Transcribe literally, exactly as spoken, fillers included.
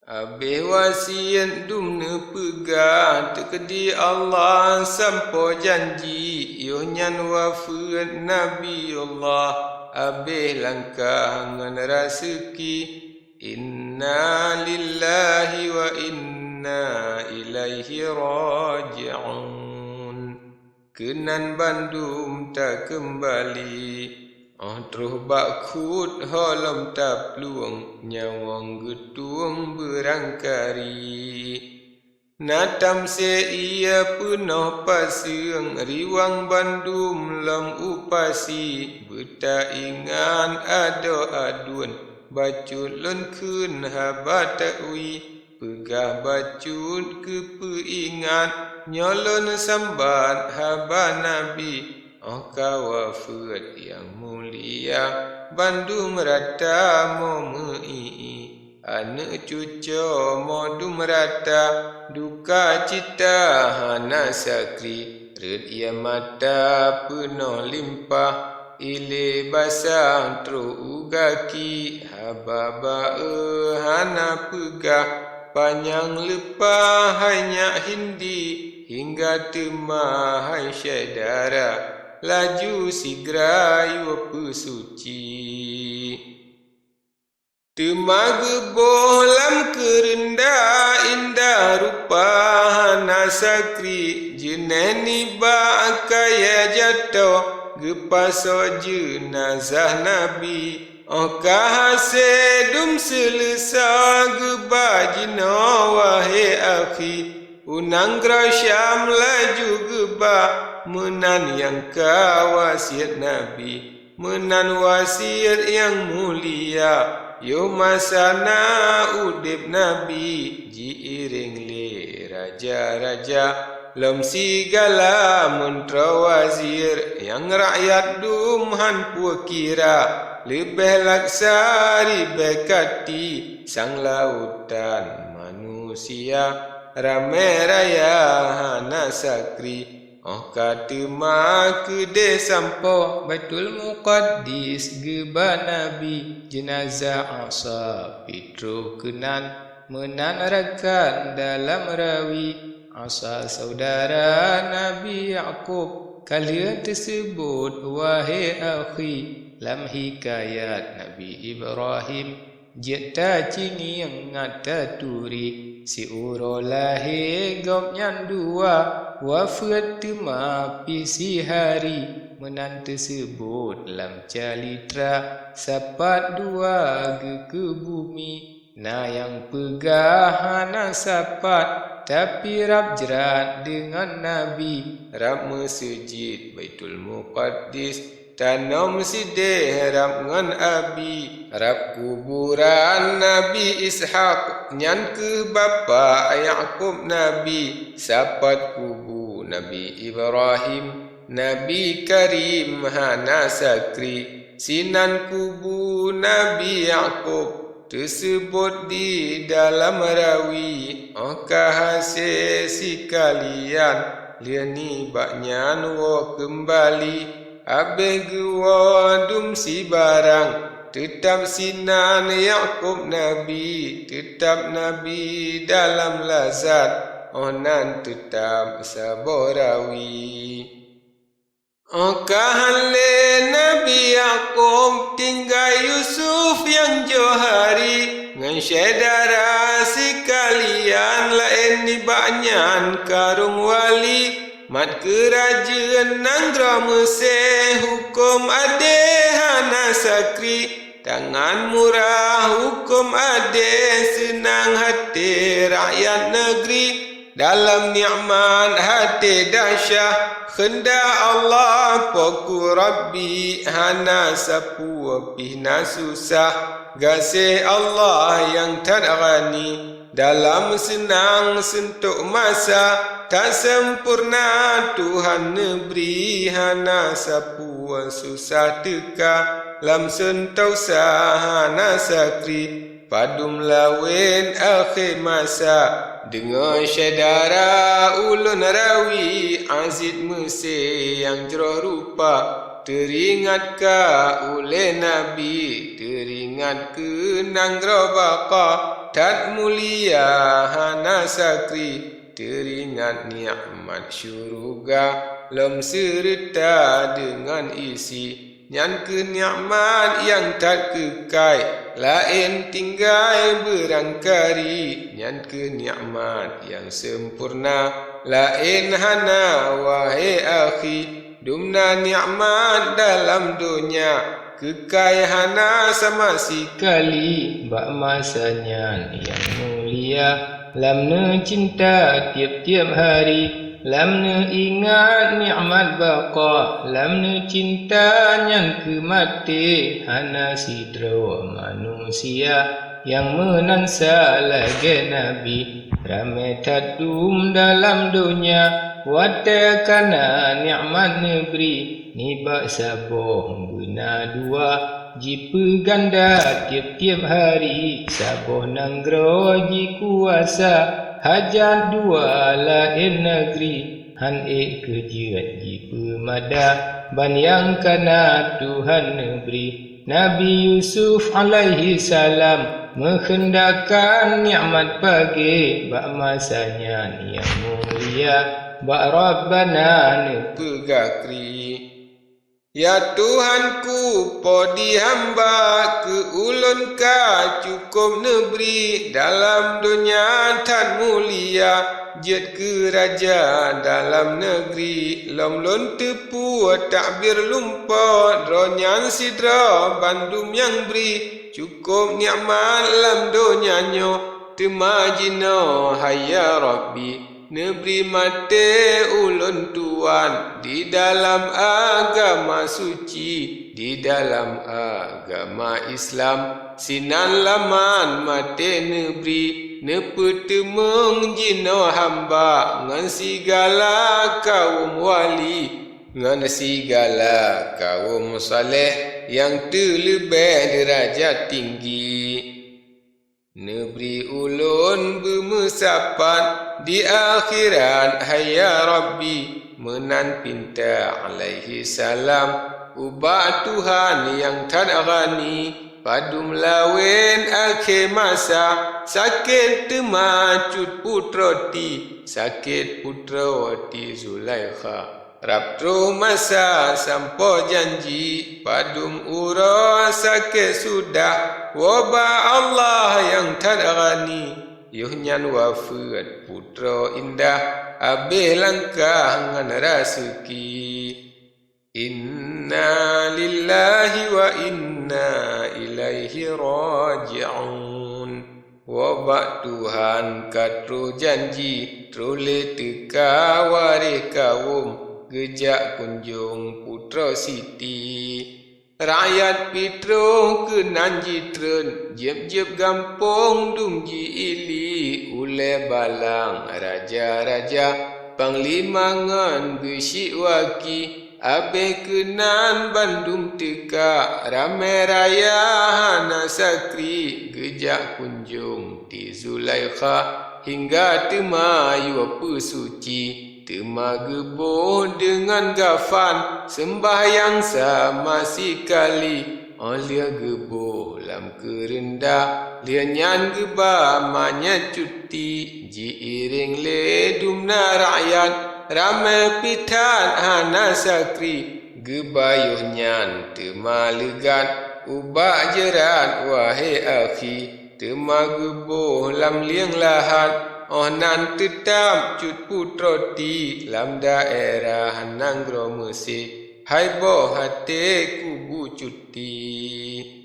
Abéh wasiet dum neupeugah, teukeudi Allah sampoe janji, yoh nyan wafeuet Nabiullah, abéh langkah ngon raseuki. Inna lillahi wa inna ilaihi raji'un. Keunan bandum takeumbali, óh troh bak khuet ho lom taplueng, nyawöng geutueng beurangkari. Na tamsé ié peunoh paseueng, riwang bandum lom u pasi, beutaingat adoe aduen, bacut lôn kheun haba takwi. Peugah bacut keu peuingat, nyoe lôn sambat haba Nabi, óh ka wafeuet nyang mulia, bandum rata mo meu-ié. Aneuëk cucoe mo dum rata, duka cita hana sakri, rhët ié mata peunoh limpah. Ilée basah troh u gaki, haba ba-e hana peugah, panyang leupah hai nyak Hindi, hingga teuma hai syedara, laju sigra yue peusuci. Teuma geuboh lam keureunda indah rupa hana sakri, jeunèh nibak kayèe jato geupasoe jeunazah Nabi. Óh ka hase dum seuleusoe geuba jinoe wahé akhi, u nanggroe Syam laju geuba meunan nyang ka wasiet Nabi. Meunan wasiet nyang mulia, yoh masa na udeb Nabi, jiiréng lé raja-raja lom sigala meuntroe wazir, nyang rakyat dum han peue kira, leubeh laksa ribèe kati sang lautan manusia, ramè raya hana sakri. Óh ka teuma keudeh sampoe Baitul Muqaddis geuba Nabi, jeunazah Isa pih troh keunan meunan rakan dalam rawi. Isa syedara Nabi Yakub ka lheueh teuseubot wahé akhi, lam hikayat Nabi Ibrahim jeuet tacingieng ngat taturi, siuroe lahé gobnyan dua, wafeuet teuma pih sihari, meunan teuseubot lam calitra, sapat dua geukeue bumi. Na nyang peugah hana sapat, tapi rab jrat deungon Nabi, rab meuseujid Baitul Muqaddis, tanom sideh rab ngon abi. Rab kuburan Nabi Ishak, nyan kheueh bapak Yakub Nabi, sapat kubu Nabi Ibrahim, Nabi Karim hana sakri. Sinan kubu Nabi Yakub teuseubot di dalam rawi, óh ka hase sikalian lheueh nibak nyan woe keumbali. Abéh geuwoe dum sibarang, teutab sinan Yakub Nabi, teutab Nabi dalam lazat, óh nan teutab saboh rawi. Óh ka han lé Nabi Yakub, tinggai Yusuf nyang johari, ngon syedara sikalian laén nibak nyan karong wali. Mat keurajeuen nanggroe Meusé, huköm adé hana sakri. Tangan murah huköm adé, seunang até rakyat neugri. Dalam nikmat até dasyah, keundak Allah Poku Rabbi, hana sapeue pih na susah. Gaséh Allah nyang that ghani, dalam seunang seuntok masa, that sempurna Tuhan neubri, hana sapeue susah teuka, lam seuntosa hana sakri. Padum lawen akhé masa, deungoe syedara ulôn rawi, Aziz Meusé nyang jroh rupa, teuringat ka ulée Nabi, teuringat keu nanggroe baka, That mulia hana sakri, teuringat nikmat syuruga lom seureuta deungon isi. Nyan kheueh nikmat nyang that keukai, laén tinggai beurangkari. Nyan kheueh nikmat nyang sempurna, laén hana, wahé akhi. Dumna nikmat dalam donya, keukai hana sama sikali. Bak masa nyan nyang mulia, lam neucinta tiep-tiep hari, lam neuingat nikmat baqa, lam neucinta nyan kheueh maté. Hana sidroe manusia nyang meunan sa lagée Nabi. Ramé that dum dalam donya, watée kana nikmat neubri, nibak saboh beuna dua, jipeuganda tiep-tiep hari. Saboh nanggroe jikuasa, hajat dua laén neugri. Han ék keu jeuet jipeumada, ban nyang kana Tuhan neubri. Nabi Yusuf alaihi salam meukeundakan nikmat pagée, bak masa nyan nyang mulia, bak Rabbana neupeugah kri. Ya Tuhanku, po di hamba, keu ulôn ka cukôp neubri. Dalam donya that mulia, jeuet keu raja dalam neugri. Lom lôn teupeu takbir lumpat, droeneuh sidroe bandum nyang bri. Cukôp nikmat lam donya nyoe, teuma jinoe, hai ya Rabbi, neubri maté ulôn tuan di dalam agama suci, di dalam agama Islam. Sinan laman maté neubri, neupeuteumeung jinoe hamba ngon sigala kawöm wali, ngon sigala kawöm saleh nyang teuleubeh deurajat tinggi. Neubri ulôn beumeusapat di akhirat, hai ya Rabbi, meunan pinta alaihi salam ubak Tuhan nyang that ghani. Padum laén akhé masa, sakét teuma cut putroe ti, sakét putroe ti Zulaikha. Rab troh masa sampoe janji, padum uroe sakét sudah, woe bak Allah nyang that ghani. Yoh nyan wafeuet putroe indah, abéh langkah ngon raseuki. Inna lillahi wa inna ilaihi raji'un. Woe bak Tuhan ka troh janji, troh lé teuka waréh kawöm, geujak kunjong putroe Siti. Rakyat pih troh keunan jitreun, jieb-jieb gampông dum ji-ili, ulée balang raja-raja, panglima ngon geusyik waki. Abéh keunan bandum teuka, ramé raya hana sakri, geujak kunjong ti Zulaikha, hingga teuma yue peusuci. Teuma geuboh deungon gafan, seumbahyang sama sikali, óh lheueh geuboh lam keureunda, lheueh nyan geuba manyét cuti, jiiréng lé dumna rakyat, ramé pih that hana sakri. Geuba yoh nyan teuma leugat ubak jeurat, wahé akhi, teuma geuboh lam lieng lahat, óh nan teutab cut putroe ti lam daerah nanggroe Meusé. Hai boh até kubu cuti.